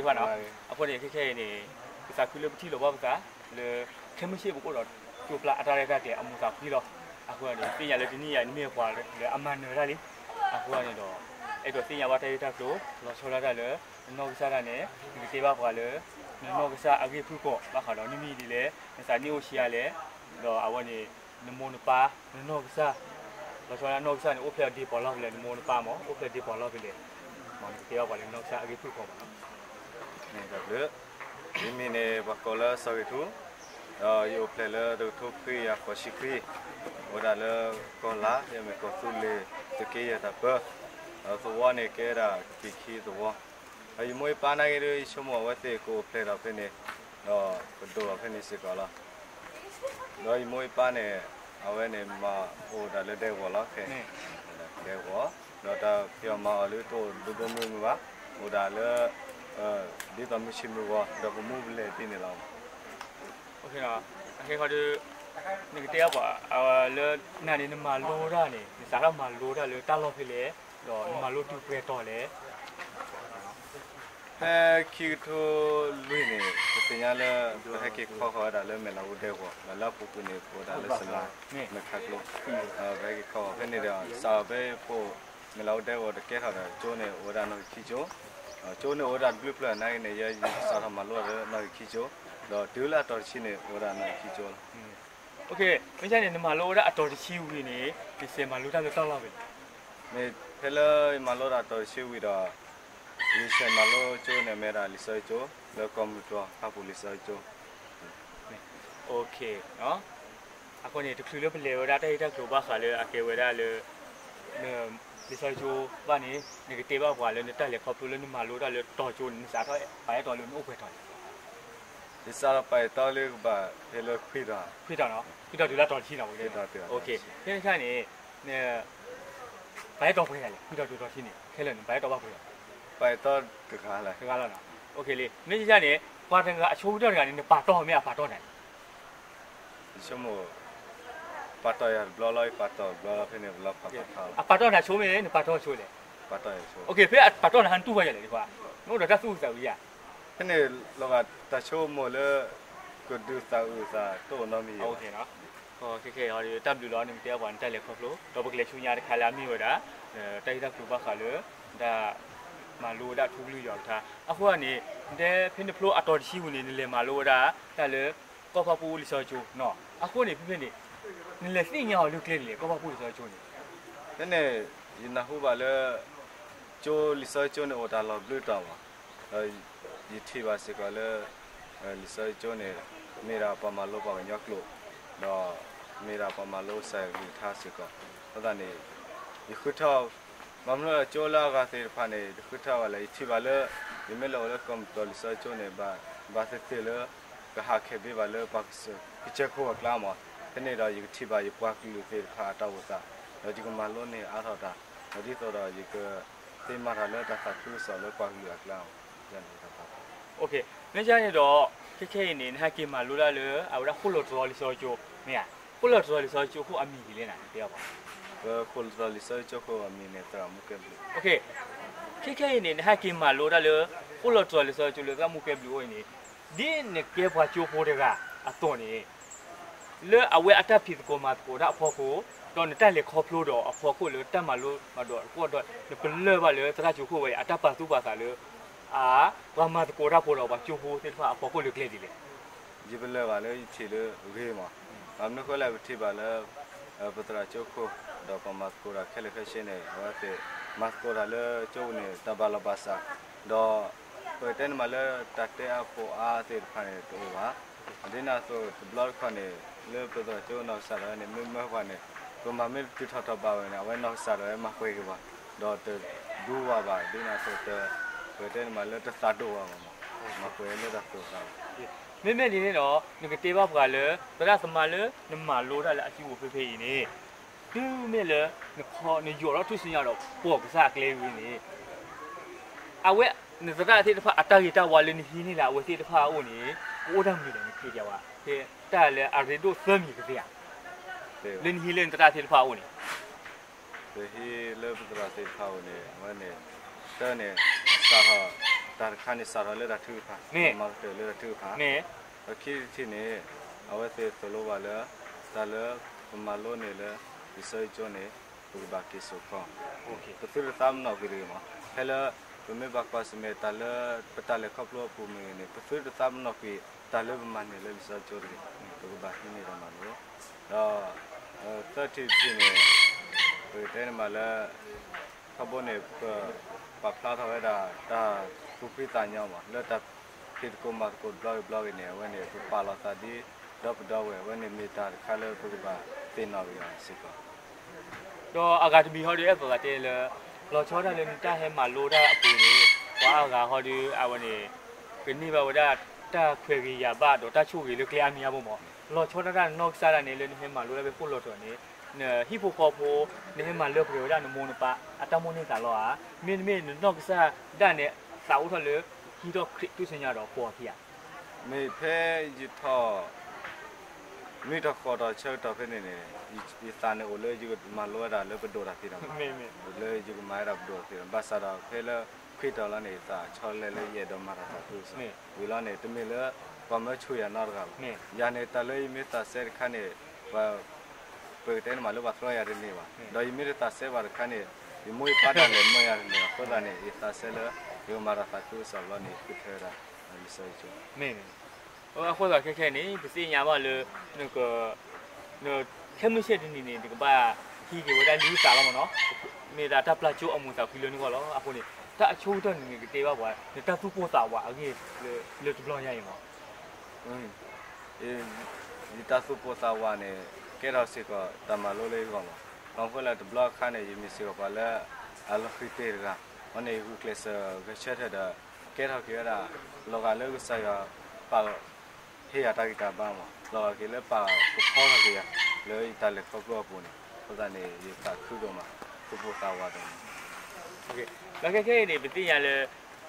ဘၣ်နီၤ. အဃိန့ၣ် ခဲခဲအံၤန့ၣ် ပသးခုလၢပထံၣ်လိာ်ဘၣ်ပသး လၢ ခဲမုၢ်ဆ့ၣ်ပကအိၣ်ဒီး ကၠိပျၢ်အတၢ်ရဲၣ်တၢ်ကျဲၤအမူးသးဖှံလီၤ. အဃိန့ၣ် သ့ၣ်ညါလၢတနံၣ်အံၤ နမ့ၢ်ပှၤလၢအမၤနၢၤတၢ်လံ. အဃိန့ၣ်ဒီး အဲၣ်ဒိးသ့ၣ်ညါဘၣ်တၢ်ဂ့ၢ်တၢ်ကျိၤ လီၤဆီဒၣ်တၢ်လၢ နနီၢ်ကစၢ်တၢ်န့ၣ် နကတဲဘၣ်ပှၤလၢ နနီၢ်ကစၢ်အဂ့ၢ်ဖုၣ်ကိာ် ဘၣ်ဃးဒီးနမံၤဒ်လဲၣ် နသးနံၣ်အိၣ်ဆံးအါလဲၣ်, ဒီးအဝဲန့ၣ် နမိၢ်နပၢ် နနီၢ်ကစၢ် လီၤဆီဒၣ်နီၢ်ကစၢ်န့ၣ် အိၣ်ဖျဲၣ်အီၤဒ့ပီၤလီၢ်ဖဲလဲၣ်, နမိၢ်နပၢ်မ့ၢ် အိၣ်ဖျဲၣ်ဒ့ပီၤလီၢ်ဖဲလဲၣ်, မ့ၢ်နကတဲဘၣ်ပှၤလၢနနီၢ်ကစၢ်အဂ့ၢ်ဖုၣ်ကိာ်မ့ၢ်နီၤ. တၢ်ဘျုး, ယမံၤန့ၣ် ပှၤကိးလၢစီၤဂ့ၤထူ, ဒီးယအိၣ်ဖျဲၣ်လၢတကထိခွံကယၤဃိးဆံခွံ, အိၣ်ဝဲဒၣ်လၢကီၢ်လါ ယမ့ၢ်ကီၢ်သူလ့ၤ သုးက့ယဲၢ်တၢ်ပၢ, ဒီးသဝီန့ၣ်ကဲဒၣ်ကပံာ်ခံသဝီ, ဒီးယမိၢ်ယပၢ်နာ်က့ဒီး ယဆိကမိၣ်အဝဲသ့ၣ်ကအိၣ်ဖျဲၣ်ထီၣ်ဖဲန့ၣ်, ဒီးကဒိၣ်ထီၣ်ဖဲန့ၣ်စ့ၢ်ကီးလီၤ. ဒီးယမိၢ်ယပၢ်န့ၣ် အဝဲန့ၣ်မၤအိၣ်ဒၣ်လၢဒဲကဝီၤလီၤခဲ, ဒဲကဝီၤ, ဒီးတၢ်ဖံးအီၣ်မၤအီၣ်လၢတအိၣ်ဒိၣ်ဒိၣ်မုၢ်မုၢ်ဘၣ်, အိၣ်ဒၣ်လၢ ဒ်သိးမုၢ်ဆ့ၣ်မုၢ်ဂီၤ ဒီးကမူၣ်ပလဲၣ်ဒ်န့ၣ်လီၤ. အခဲခီဒီး နကတဲအီၤပှၤ လၢနၤန့ၣ် နမၤလိတၢ်န့ၣ် နစးထီၣ်မၤလိတၢ်လၢတၢ်လီၢ်ဖဲလဲၣ်, ဒီးနမၤလိတုၤပှဲၤတီၤလဲၣ်. ဖဲခံကထိလွံၢ်န့ၣ် ပသ့ၣ်ညါလၢ ပဟဲက့ၤခီဃီၤဝဲဒၣ်လၢမဲၢ်လးအူဒဲကဝီၤ ဒီးလၢအပူၤကွံာ်န့ၣ် ပဝဲဒၣ်လၢစလါ မဲၢ်ခါကျိ, ပဟဲက့ၤခီဃီၤဖဲန့ၣ်ဒီး စးထီၣ်ဖဲပမဲၢ်လးအူဒဲကဝီၤတကဲထီၣ်ဒီး ကၠိန့ၣ်အိၣ်ဝဲဒၣ်နီၣ်ဂံၢ်ခံကၠိ, ကၠိန့ၣ်အိၣ်ဝဲဒၣ်တဘျုးဖျၢၣ်နာ်က့န့ၣ် ယဲယစးထီၣ်မၤလိလၢနီၣ်ဂံၢ်ခံကၠိ, ဒီးတုၤလၢအတီၤတဆံန့ၣ် အိၣ်ဝဲဒၣ်နီၣ်ဂံၢ်ခံကၠိလီၤ. မ့ၢ်န့ၣ် နမၤလိဝဲဒၣ်အတီၤတဆံဝံၤန့ၣ် နစဲးမၤလိတၢ်လၢတၢ်လီၢ်ဖဲလဲၣ်. မ့ၢ်ဖဲလၢယမၤလိတၢ်အတီၤတဆံဝံၤဒီး ယစဲးမၤလိကၠိန့ၣ်မ့ၢ်ဒၣ်လံာ်စီဆှံကၠိ လၢကီၢ်မုၢ်တြီၢ်ဖၣ်ပူၤလံာ်စီဆှံကၠိ. အဃိန့ၣ် တချုးလၢပလဲၤဝဲဒၣ်တၢ်ဂ့ၢ်တၢ်ကျိၤဘၣ်ဃးလၢအကဲဝဲဒၣ်လၢ လံာ်စီဆှံကၠိဘၣ်န့ၣ် နကတဲဘၣ်ပှၤလၢနတၢ်လဲၤခီဖျိလၢနမၤလိတၢ်လၢတီၤကၠိန့ၣ် နစးထီၣ်ပာ်အဲၣ်တီလၢနအိၣ်ပှဲၤတီၤလဲၣ်. ယစးထီၣ်ပာ်အဲၣ်တီလၢကဘၣ်ဖဲလၢခွံတီၤ, ခွံတီၤနီၤ, ခွံတီၤတုၤလၢတီၤတဆံနီၤ, ဖဲန့ၣ်အခါန့ၣ် ပာ်အဲၣ်တီပှဲၤဂၤလဲၣ်, ခွံတီၤတုၤတီၤတဆံန့ၣ် ခဲလၢာ်န့ၣ် ပာ်အဲၣ်တီဘၣ်ပှဲၤဂၤ, ပာ်အဲၣ်တီတဂၤလီၤ, တဂၤလီၤနီၤ, လၢန့ၣ် ပှၤတဂၤအဆိကတၢၢ်တဂၤန့ၣ် နပာ်တီၢ်မ့ၢ်အပာ်တီၢ်နၤ ယဆိကမိၣ် ပာ်တီၢ်ယၤတဘျီလီၤ, ယပာ်တီၢ်တဘျီလီၤ, ဖဲန့ၣ်ဘျီပာ်တီၢ်ထါလီၤ. အပာ်တီၢ်နၤဆိမ့ၢ် နပာ်တီၢ်ဆိလဲၣ်. ဖဲအပာ်တီၢ်နၤဟဲနတူၢ်ဘၣ်ယၤလဲၣ်, နအိၣ်ဒီးတၢ်သူၣ်အုးသးအုးယၤ. ဖဲန့ၣ်လီၤဂာ်တၢ်ဆိကမိၣ်လၢ ကဒုးသးအုးသးတအိၣ်နီတမံၤယၤ. တၢ်ဘျုးလီၤ နကတဲပှၤနတၢ်လဲၤခီဖျိ ဒီးပကလဲၤဆူညါတခါလၢအမ့ၢ်ဝဲဒၣ် တၢ်ဂ့ၢ်တၢ်ကျိၤဘၣ်ဃးလၢ တၢ်မၤလိဝဲဒၣ်ထူကလုၢ်ယွၤကထါ. အဃိန့ၣ် နတဲဖဲနဖျိအတီၤတဆံဝံၤန့ၣ် နလဲၤမၤလိဝဲဒၣ် တၢ်လၢ ကီၢ်ဖၣ်ပူၣ်လံာ်စီဆှံကၠိ, အဃိန့ၣ် ဖဲဖဲန့ၣ် နလဲၤသ့ၣ်ညါအီၤလၢကျဲဒ်လဲၣ် ကီၢ်ဖၣ်ပူၣ်လံာ်စီဆှံကၠိန့ၣ်. ဖဲန့ၣ် ယနၢ်ဟူဘၣ်လၢ ကၠိလံာ်စီဆှံကၠိန့ၣ်အိၣ်တၢ်လီၢ်ဘျုးတီၤမး, ဒီးယထံၣ်ဘၣ်စ့ၢ်ကီးလၢ လံာ်စီဆှံကၠိန့ၣ် မ့ၢ်ဒၣ်ပှၤမၤလိပှၤကညီကျိာ်, ဒီးမ့ၢ်ဒၣ်ပှၤမၤလိကစၢ်ယွၤကလုၢ်ကထါစ့ၢ်ကီး. အဃိသတးန့ၣ် ယဃုထၢ ဘၣ်မနုၤလၢကၠိလၢအဂၤသ့ၣ်တဖၣ်န့ၣ် ယဃုထၢဘၣ်လၢ ယထံၣ်ဘၣ်လၢ ယမ့ၢ်လဲၤအိၣ်လၢကီၢ်မုၢ်တြီၢ်လံာ်စီဆှံကၠိန့ၣ် ဘၣ်သ့ၣ်သ့ၣ်လၢ ကဟးခဲဘ့ဘၣ်လၢပှၤကစၢၢ်ခိၣ်အကျါမး. ဖဲန့ၣ်ဒီးယကထံၣ်ဘၣ်ယပှၤကလုာ်သ့ၣ်တဖၣ်အတၢ်အိၣ်သး, ဒီးယကမၤလိန့ၢ်အါထီၣ်တၢ်, ဒီးဒ်သိးဒီးယကသ့မၤတၢ်လၢတၢ်သးခုကစီၣ်လၢပှၤကလုာ်အကျါမး. မ့ၢ်န့ၣ်ဒီး ခဲခဲအံၤန့ၣ် နဟဲက့ၤမၤလိတၢ်လၢ အဝဲဒၣ်ဃိၣ်လီၤတြီလံာ်စီဆှံကၠိ, မ့ၢ်ဧါ, ဃိၣ်လီၤတြီလံာ်စီဆှံကၠိအခိၣ်အမံၤဒ်လဲၣ်နၤ နတဲအီၤပှၤ. ဃိၣ်လီၤတြီလံာ်စီဆှံကၠိအခိၣ်အမံၤန့ၣ် သရၣ်မူကဲဘျုး. ခဲခဲအံၤန့ၣ် နဟဲက့ၤမၤလိတၢ်လၢ ဃိၣ်လီၤတြီလံာ်စီဆှံကၠိလၢသရၣ်မူကဲဘျုးအအိၣ်အံၤန့ၣ် ဒ်နကဲပှၤကၠိဖိတဂၤအသိးန့ၣ် လၢအဝဲအတၢ်ဖံးသကိးမၤသကိးတၢ်အဖီခိၣ်, ဒီးနတၢ်လဲၤခီဖျိဒီးအဖီခိၣ်လၢတၢ်မၤလိမၤဒိးအဃိဒီး နပလၢၢ်ဘၣ်လၢသရၣ်ကၠိခိၣ်ဝဲအံၤ အတၢ်ပာ်သူၣ်ပာ်သးလၢ အ ပှၤမၤသကိးတၢ်ဖိဒီးပှၤကၠိဖိသ့ၣ်တဖၣ်အဖီခိၣ်လၢကျဲဒ်လဲၣ်. ယပလၢၢ်ဘၣ်လၢယထံၣ်လၢဂ့ၤမး, ဘၣ်မနုၤဃိလဲၣ် ပထံၣ်ဘၣ်လၢ ပသရၣ်ကၠိခိၣ် ဒီးပှၤမၤသကိးတၢ်ခဲလၢာ်ခဲဆ့န့ၣ် အဝဲသ့ၣ်မၤသကိးတၢ်လၢကၠိပူၤန့ၣ် တၢ်ဘၣ်လီၤဘၣ်စး, ဒီး ပကတဲန့ၣ်မးလၢတၢ်တဲအါဖိအါသ့ၣ်တဖၣ်န့ၣ်တအိၣ်ဘၣ်. ဒ်န့ၣ်အသိးတဘျီတခီၣ်န့ၣ် လၢပသရၣ်ကၠိနီၢ်ကစၢ်ဒၣ်ဝဲန့ၣ် မ့ၢ်မၢပှၤန့ၣ် ပမၤမ့ၢ်တတုၤထီၣ်ထီၣ်ဘၣ်ဝဲန့ၣ် အဝဲနီၢ်ကစၢ်ဒၣ်ဝဲမၤပှဲၤက့ၤပှၤ, ဒီးတဒူဝဲဘၣ် ဒ်န့ၣ်အသိးတ ပကတဲန့ၣ်မးလၢတသးဒိၣ်ဘၣ်မး, မၤပှဲၤလၢတၢ်သိၣ်သးဘၣ်. မ့မ့ၢ်ဒ်န့ၣ်ဒီး နကတဲဘၣ်ပှၤလၢ သရၣ်သမါလၢနမၤလိတၢ်လၢအစုပူၤဖဲဖဲအံၤန့ၣ် တုၤမ့ၢ်လၢ နယိးထီၣ်ထူၣ်စုညါဒီးပိာ်ကစၢ်အကျဲဝံၤန့ၣ် အဝဲ နသရၣ်သ့ၣ်တဖၣ်အတၢ်ဂ့ၤတၢ်ဝါလၢနဟံးန့ၢ်လၢအဝဲသ့ၣ်တဖၣ်အအိၣ်န့ၣ် ကအိၣ်တၢ်မနုၤလဲၣ် နက့ၤကဝါ ဖဲတၢ်လၢအရ့ဒိၣ်သၢမံၤကသ့ဧါ, လၢနဟံးလၢနသရၣ်သ့ၣ်တဖၣ်အအိၣ်န့ၣ် ပဟံးလၢပသရၣ်သ့ၣ်တဖၣ်အအိၣ်န့ၣ် အဝဲန့ၣ် တၢ်န့ၣ် စးထီၣ် တၢ်တခါန့ၣ် စးထီၣ်လၢတၢ်ထုကဖၣ်, မၤကတၢၢ်လၢတၢ်ထုကဖၣ်, ဒီးခံထံၣ်န့ၣ် အဝဲသ့ၣ်သိၣ်လိဘၣ်လၢ တၢ်လၢပမၤလိန့ၢ်လၢ လံာ်စီဆှံကၠိန့ၣ် ပကဘၣ်က့ၤစိာ်ခီ, ပသုတသးပနီၣ်ကွံာ်တဂ့ၤမး, ဖဲလၢ ပမ့ၢ်ဘၣ်ကွၢ်ဆၢၣ်မဲာ်တၢ်လၢ ပတၢ်လဲၤခီဖျိအပူၤမ့ၢ်ဂ့ၤန့ၣ် ပသုတသးပနီၣ်ကွံာ် တၢ်လၢပမၤန့ၢ်လၢလံာ်စီဆှံကၠိတဂ့ၤ, ပကဘၣ်ဟံးန့ၢ်တၢ်မၤလိ, ဒီး သၢထံၣ်တထံၣ်န့ၣ် ပကတဲန့ၣ်မးလၢ ထီဘိန့ၣ် ပ ပာ်ဖျါထီၣ်ဝဲဒၣ် တၢ်သူၣ်ဖှံသးညီမး လၢတၢ်ဖံးသကိးမၤသကိးတဘျီဂ့ၤတဘျီဂ့ၤန့ၣ် အဝဲန့ၣ် ပပာ်လီၤသးဒ် ဒီပုၢ်ဒီဝဲၢ် အဝဲန့ၣ်မ့ၢ်တၢ်တခါလၢပကဘၣ်သ့ၣ်နီၣ်က့ၤအီၤစ့ၢ်ကီး ဒီးအဂၤတမံၤဟီဒီး အဲၣ်ဒိးသးတဲလၢ လီၤဆီဒၣ်တၢ်လၢနတၢ်ဟဲမၤလိတၢ်အပူၤန့ၣ် ပှၤအါဂၤဟီဒီး အဝဲန့ၣ် ကန့ၢ်ဘၣ်ဝဲဒၣ် တၢ်ခွဲးဂ့ၤယာ်ဘၣ်ဒီးတၢ်ဆိၣ်ဂ့ၤလၢကျဲအါမံၤအါဘိမး, လီၤဆီဒၣ်တၢ်နနီၢ်ကစၢ်ဒၣ်န့ၣ် လၢနဟဲမၤလိတၢ်ဖဲခိၣ်လီၤတီၤန့ၣ် နဟံၣ်ဖိဃီဖိ နဟဲမၤလၢပှဲၤဝဲဒၣ်နမိၢ်နပၢ် အတၢ်မိၣ်န့ၢ်သးလီဧါ, မ့တမ့ၢ်နနီၢ်ကစၢ်ဒၣ်န့ၣ် သးအိၣ်ထီၣ်လၢ ဟံးထီၣ်ခရံာ်ထူၣ်စုညါဒီးပိာ်အခံဧါ. မ့ၢ်ဖဲယထီၣ် နွံထီၣ်ဃိးထီၣ်ဆၢကတီၢ်ဖဲန့ၣ်န့ၣ် ယသးန့ၣ်အိၣ်လၢ ယကမၤလိဝဲဒၣ်လၢပဒိၣ်တၢ်ဖံးတၢ်မၤ, လၢယကမၤဝဲဒၣ်ပဒိၣ်တၢ်ဖံးတၢ်မၤ, ဘၣ်ဆၣ်ဒီးဖဲလၢ ခွံတီၤလီၤန့ၣ် ယသးဆီတလဲလၢယအဲၣ်ဒိးမၤတၢ်သးခုကစီၣ်, ဝံၤလီၤန့ၣ် တမ့ၢ်လၢ ပှၤမၢဆူၣ်ယၤနီတဂၤဘၣ်, ယၤန့ၣ် တၢ်လၢယမ့ၢ်သးစဲတခါန့ၣ် ပ ပကတဲန့ၣ်မးလၢပှၤတြီယၤတန့ၢ်ဘၣ်, ဒီးယမ့ၢ်တသးစဲဘၣ်တခါန့ၣ် ယမိၢ်ယပၢ်ဒၣ်လဲာ်မၢယၤတန့ၢ်ဘၣ်, အဃိသတးန့ၣ် ယသးစဲလၢ ယကမၤတၢ်သးခုကစီၣ်လီၤန့ၣ် ဃုထၢဝဲဒၣ် လံာ်စီဆှံကၠိ မ့ၢ် အဃိသတးခဲခဲအံၤန့ၣ် ပသ့ၣ်ညါဘၣ်လၢ နက ခဲမုၢ်ဆ့ၣ်တနံၤန့ၣ် နကဘၣ်ဟံးက့ၤဝဲဒၣ်လံာ်သးလီၤမးနီၤ, မ့ၢ်ဒၣ်တၢ်ပျၢ်ကၠိအမူးသးဖှံလၢနဂီၢ်လီၤ. အဃိန့ၣ် တၢ်အဆိကတၢၢ်န့ၣ် နကတဲဘၣ်ပှၤ နတၢ်သူၣ်ပိၢ်သးဝးအဂ့ၢ်လၢ လၢတဘျီညါအံၤမး ယတၢ်သူၣ်ပိၢ်သးဝးန့ၣ် ကဲထီၣ်စ့ၢ်ကီးတၢ်မၤလိလၢယဂီၢ်မး, ဘၣ်မနုၤဃိလၢတဘျီအခါန့ၣ် ယမ့ၢ်စ့ၢ်ကီးပှၤလၢ အလီၤဃံၤတ့ၢ်တဂၤ, အဃိန့ၣ်ယဂုာ်ကျဲးစၢးဂဲၤဆၢထၢၣ်ဒီး ကဲထီၣ်က့ၤဝဲဒၣ် လီၤဂာ်လၢကစၢ်ယွၤပာ် ဟ့ၣ်ယၤတၢ်ဂံၢ်တၢ်ဘါမး, လီၤဂာ်က့ၤလၢပာ်ကဖီထီၣ်က့ၤယၤ လၢယတၢ်လဲၤခီဖျိအပူၤန့ၣ်, အဃိသတးန့ၣ် ယသးခုဒိၣ်မး, သူၣ်ပိၢ်သးဝးဒိၣ်မး. ဒီးခဲခဲအံၤန့ၣ် ပသ့ၣ်ညါလၢ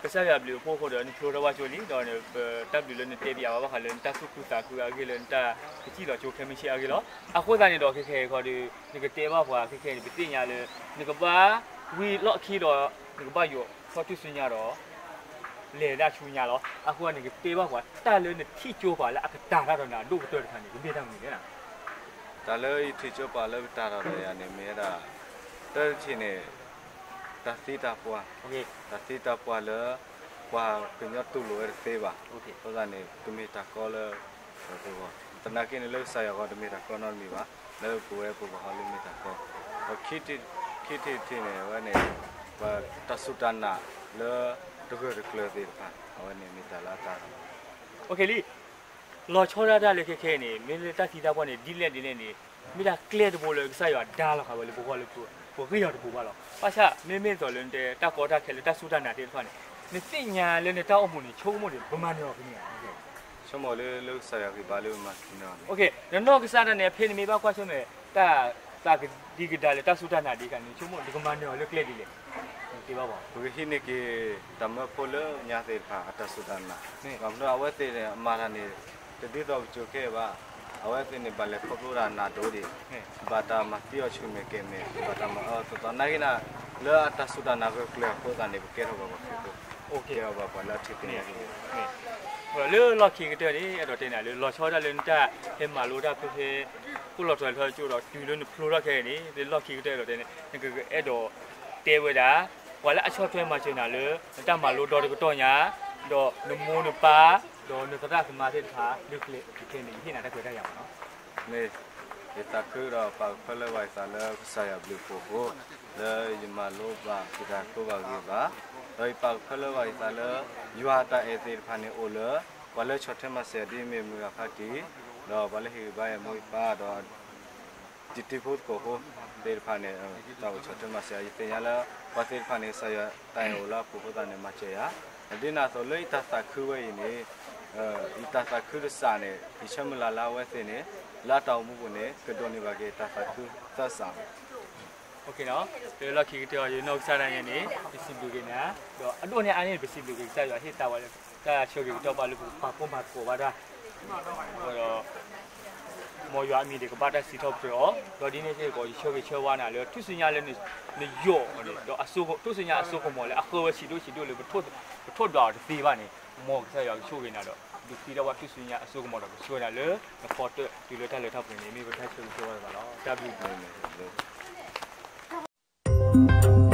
ကစၢ်ယွၤဘျုးအဖှိၣ်အဃိဒီး နဖျိထီၣ်ဘၣ်ကၠိလံ, ဒီးပတၢ်ဘျုးလၢနတဲဘၣ်ယၤဘၣ်ဃးလၢ နတၢ်သူၣ်ခုသးခုအဂ့ၢ်လၢ နတၢ်ကစံၣ်လီၤကၠိခဲမုၢ်ဆ့ၣ်အဂ့ၢ်လီၤ. အဃိသတးန့ၣ်ဒီး ခဲခဲအံၤခီဒီး နကတဲဘၣ်ပှၤခဲခဲအံၤန့ၣ် ပသ့ၣ်ညါလၢ နကဘၣ်ဝံၤလီၢ်ခံဒီး နကဘၣ်ယိးထီၣ်ထူၣ်စုညါဒီး လဲၤဒၣ်ဆူညါလီၤ. အဃိန့ၣ် နကတဲဘၣ်ပှၤ တၢ်လၢနထံၣ်ကၠိပှၤလၢအကတၢၢ်တၢ်ဒီးနၤအဒိၣ်ကတၢၢ်တခါန့ၣ် ကမ့ၢ်တၢ်မနုၤလဲၣ်. တၢ်လၢယထံၣ်ကၠိပှၤလၢကတၢၢ်တၢ်ဒီးယၤန့ၣ် မ့ၢ်ဝဲဒၣ် တၢတထံၣ်န့ၣ် တၢ်သံတၢ်ပှၢ်, တၢ်သံတၢ်ပှၢ်လၢ ပှၤကညီတူၢ်လိာ်ဝဲတသ့ဘၣ်, အဃိသတးန့ၣ် ကမ့ၢ်တၢ်ကီလၢ ပဂီၢ်, သနာ်က့န့ၣ် လၢကစၢ်ယွၤအဂီၢ်တမ့ၢ်တၢ်ကီနီတမံၤဘၣ်, လၢပဝဲပဂီၢ်ဟီလၢမ့ၢ်တၢ်ကီ, ဒီး ခံထံၣ်တထံၣ်န့ၣ် အဝဲန့ၣ် ပတၢ်စူၢ်တၢ်နာ်လၢ တဂၢၢ်တကျၢၤသ့ၣ်တဖၣ် အဝဲန့ၣ်မ့ၢ်တၢ်လၢအတၢ် လီၤဆီဒၣ်တၢ်လၢခဲခဲအံၤန့ၣ် မ့ၢ်လၢတၢ်သံတၢ်ပှၢ်န့ၣ် ဒ်လဲၣ်ဒ်လဲၣ်န့ၣ် မ့ၢ်ဒၣ်ကျဲတဘိလၢကစၢ်ယွၤဒါလီၤဃာ်ဝဲလၢပဂီၢ်လၢ ပဂံၢ်အီၤတပူၤဘၣ်လီၤ. ဘၣ်ဆၣ် မ့မ့ၢ်သိးလၢနတဲတၢ်ကီတၢ်ခဲလၢတၢ်စူၢ်တၢ်နာ်သ့ၣ်တဖၣ်န့ၣ် နသ့ၣ်ညါလၢနတၢ်အိၣ်မူန့ၣ် ဆိကမိၣ်န့ၣ် ပမၤနၢၤအီၤကန့ၢ်ဧါ. ဆိကမိၣ်လၢ လၢကစၢ်ယွၤဂံၢ်ဘါလၢမၤနၢၤအီၤန့ၣ် နနီၢ်ကစၢ်ဒၣ်န့ၣ် အဖဲနမ့ၢ်ဘၣ်ကွၢ်ဆၢၣ်မဲာ် တၢ်သးကဒံကဒါလၢတၢ်စူၢ်တၢ်နာ်ဒံးအခါန့ၣ် ဆိကမိၣ်နကမၤနၢၤအီၤလၢကျဲဒ်လဲၣ်. ပကဟံးန့ၢ်က့ၤ တၢ်မၢဖိလၢညါသ့ၣ်တဖၣ်အတၢ်စူၢ်တၢ်နာ်, ဘၣ်မနုၤအဝဲသ့ၣ်န့ၣ် အမၤတၢ်န့ၣ် တဒ်သိးပစိၤခဲအံၤဘၣ်, အဝဲသ့ၣ်န့ၣ် ဘၣ်လဲၤခီဖျိတၢ်နးဒိၣ်ဒံး, ဘၣ်တၢ်မၤသံအီၤဆူၣ်မဲာ်ကဲၤမဲာ်, ဘၣ်တၢ်မၤအၢသီသီ နာ်က့နၤ လၢအတၢ်စူၢ်တၢ်နာ်ဂၢၢ်ကျၢၤအဃိသတးန့ၣ် ပကဲထီၣ်ဘၣ်ပှၤခရံာ်ဖိ, ကဲထီၣ်ဘၣ်ပှၤလၢအထံၣ်သ့ၣ်ညါက့ၤ လၢလီၢ်ခံကတၢၢ်န့ၣ် အဲၣ်ဒိးတဲနၤလၢ လီၤဆီဒၣ်လၢနတၢ်ဟဲမၤလိတၢ်ဖဲဖဲ ခိၣ်လီၤထီၣ်လၢကၠိဒီးတုၤလၢနဖျိထီၣ်ခဲအံၤန့ၣ် လၢလီၢ်ခံကတၢၢ်အဲၣ်ဒိးတဲန့ၣ် နကအဲၣ်ဒိးတဲဝဲဒၣ် ပှၤလၢအဆီၣ်ထွဲမၤစၢၤနၤလၢ နတၢ်မၤလိဒီတကတီၢ်ညါ ဒီးနမိၢ်နပၢ် ဒီးနသရၣ်သမါသ့ၣ်တဖၣ် လၢကျဲခဲအံၤန့ၣ် ယဟ့ၣ်နၤတၢ်ခွဲးတၢ်ယာ်မးနီၤ မ့ၢ် ယသးခုဒီးပာ်ကဖၢလၢဘၣ်ယသးလၢကစၢ်ယွၤဘျုးဖှိၣ်အဃိ လၢယမၤလိဘၣ်က့ၤတၢ်ကိးဘၣ်ဂ့ၤဘၣ်, ဒီးယပာ်ကဖၢလၢဘၣ်ယသးလၢ ယွၤအတၢ်အဲၣ်သ့ၣ်တဖၣ်န့ၣ်အိၣ်လၢ ပှၤလၢဆီၣ်ထွဲမၤစၢၤဒ်မ့ၢ်မုၢ်ဂၤဖါတံၢ်, ဒီးပှၤလၢဟ့ၣ်ဂံၢ်ဘါယမိၢ်ယပၢ်ဒီး ယတံၤဖိသကိးဖိသ့ၣ်တဖၣ်န့ၣ် တၢ်အိၣ်ဆီၣ်ထွဲမၤစၢၤယၤ ယသ့ၣ်ညါလၢ ပှၤသ့ၣ်တဖၣ်န့ၣ် ကစၢ်ယွၤတၢ်အဲၣ်အိၣ်လၢအပူၤအဃိသတးန့ၣ် မၤစၢၤယၤ, ဒ်န့ၣ်အသိးလၢယတၢ်သးခုဝဲအံၤန့ၣ် ယတၢ်သးခုတစးန့ၣ် ယဆၢမုၢ်လၢ်လၢအဝဲသ့ၣ်န့ၣ် လၢအတၢ်အိၣ်မူပူၤန့ၣ် ကဒိးန့ၢ်ဘၣ်က့ၤတၢ်သးခုသၢစးလီၤ. လၢလီၢ်ခံကတၢၢ်အံၤ ယနီၢ်ကစၢ်ဒၣ်ယဲန့ၣ် ပစံးဘျုးက့ၤနၤ, ဒီးအဒိၣ်န့ၢ်အါန့ၢ် ပစံးဘျုးက့ၤကစၢ်ယွၤဟ့ၣ်သးဝဲလၢ တၢ်ဆၢဂ့ၤကတီၢ်ဘၣ်လၢပကပာ်ဖှိၣ်မၤသကိးဘၣ်တၢ် ဒီး မ်ယွၤအမံၤန့ၣ်ကဘၣ်တၢ်စံးထီၣ်ပတြၢၤအီၤ, ဒီးဒ်န့ၣ်စ့ၢ်ကီး ယဆၢဂ့ၤဆၢဝါနၤလၢထူၣ်စုညါလၢနယိာ်အီၤန့ၣ် ဒီးထူၣ်စုညါအစိကမီၤလၢ အဃၢဝဲဆံးဒိၣ်ဆံးဒိၣ်လၢ ပထိၣ်ဒွးအီၤတသ့ဘၣ်န့ၣ်, မ်ကစၢ်ယွၤကဆိၣ်ဂ့ၤနၤဒီး ဒုးသံထီၣ်ဘၣ်ထူၣ်စုညါအစိကမီၤဒီး ကဆှၢနၤလၢနခီတၢၣ်တုၤလၢတၢ်လၢထီၣ်ပှဲၤန့ၣ် မ့ၢ်ပတၢ်ဆၢဂ့ၤဆၢဝါတဂၤလီၤ. တၢ်ဘျုး